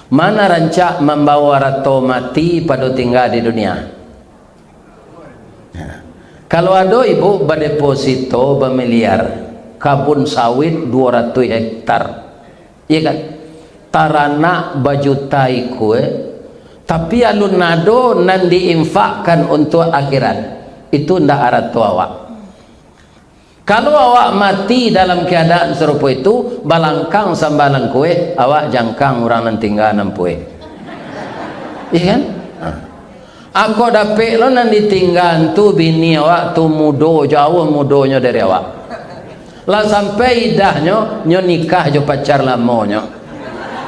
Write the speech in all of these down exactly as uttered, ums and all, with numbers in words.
Mana rancak mambawa arato mati pado tingga di dunia? Nah, kalau ado ibu badeposito bamiliar, kabun sawit duo ratuih hektar, iya kan? Taranak bajuta ikua, tapi alun ado nan diinfakkan untuak akhirat, itu ndak arato awak. Kalau awak mati dalam keadaan sarupo itu, balangkang sambalang kueh, awak jangkang urang nan tingga nan pueh. Iya kan? Ha. Ako dapek lo nan ditingga tu bini awak tu mudo, jauah mudonyo dari awak. Lah sampai idahnyo, nyo nikah jo pacar lamonyo.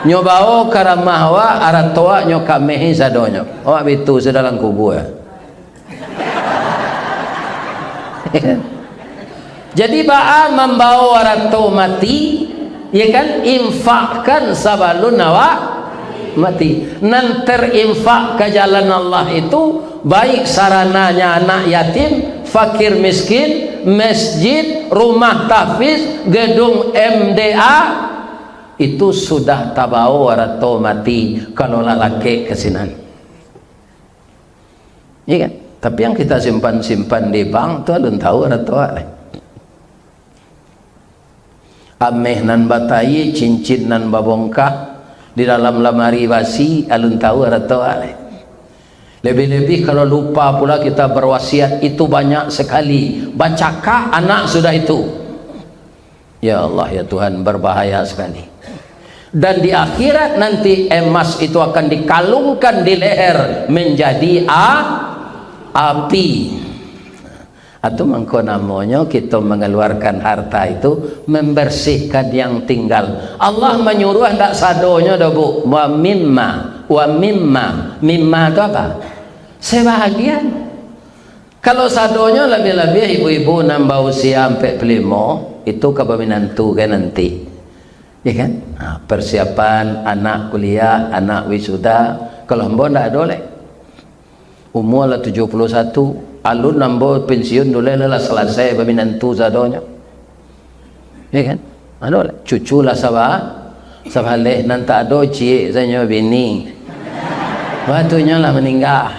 Nyo bawo ka ramah awak, arato awak nyo kamehi sadonyo. Awak bitu sudah dalam kubua. Jadi, baa mambawo arato mati, ya kan? Infakkan sabalun awak mati. Nan terinfak ka jalan Allah itu, baik sarananya anak yatim, fakir miskin, masjid, rumah tahfiz, gedung M D A, itu sudah tabawo arato mati, kalau lah lakek ka sinan. Iya kan? Tapi yang kita simpan-simpan di bank tu alun tahu arato awak lai. Ameh nan batayie, cincin nan babongkah, di dalam lamari basi, alun tahu arato awak lai. Lebih-lebih kalau lupa pula kita berwasiat, itu banyak sekali. Bacakak anak sudah itu. Ya Allah, ya Tuhan, berbahaya sekali. Dan di akhirat nanti emas itu akan dikalungkan di leher menjadi a-, api. Atau mangko namonyo kito mengeluarkan harta itu membersihkan yang tinggal. Allah menyuruh ndak sadonyo doh, Bu. Wa mimma, wa mimma. Mimma itu apa? Sebahagian. Kalau sadonyo, labiah-labiah ibu-ibu nan bausia ampek puluah limo, itu ka baminantu kan nanti. Ya kan? Ha, persiapan anak kuliah, anak wisuda, kalau ambo ndak ado lai. Umua lah tujuah puluah satu, alun ambo pensiun dulu lah, lah salasai baminantu sadonyo. Ya kan? Ado lah. Cucu lah saba-, sabaleh, nan tak ado ciek sajo bini. Batunyo lah maningga.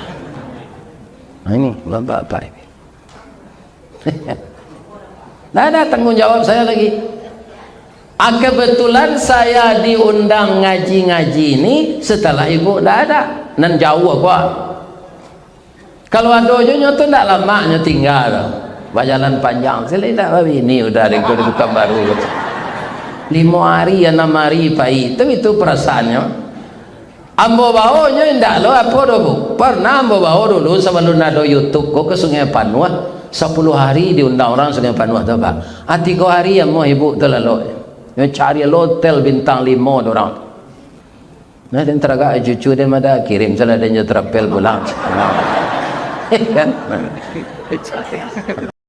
Nah, ini, bapak-bapak ini. Ndak ada tanggung jawab saya lagi. Ah, kebetulan saya diundang ngaji-ngaji ini setelah ibu ndak ada. Nan jauah ko. Kalau ado jo nyo tu ndak lamak nyo tingga tu. Bajalan panjang, silai ndak babini udah di, di Pekanbaru tu. Limo hari, anam hari pai, tu itu perasaannyo. Ambo bawo nyo indak lo apo doh, Bu. Pernah ambo bawo dulu sabalun ado YouTube ko ka Sungai Panuah, sapuluah hari diundang urang Sungai Panuah tu, Pak. Ah, tigo hari ambo ibu tu lalok. Nyo cari lo hotel bintang limo tu urang. Nah, den taragak cucu den mada kirim salah den jo travel pulang. Kan?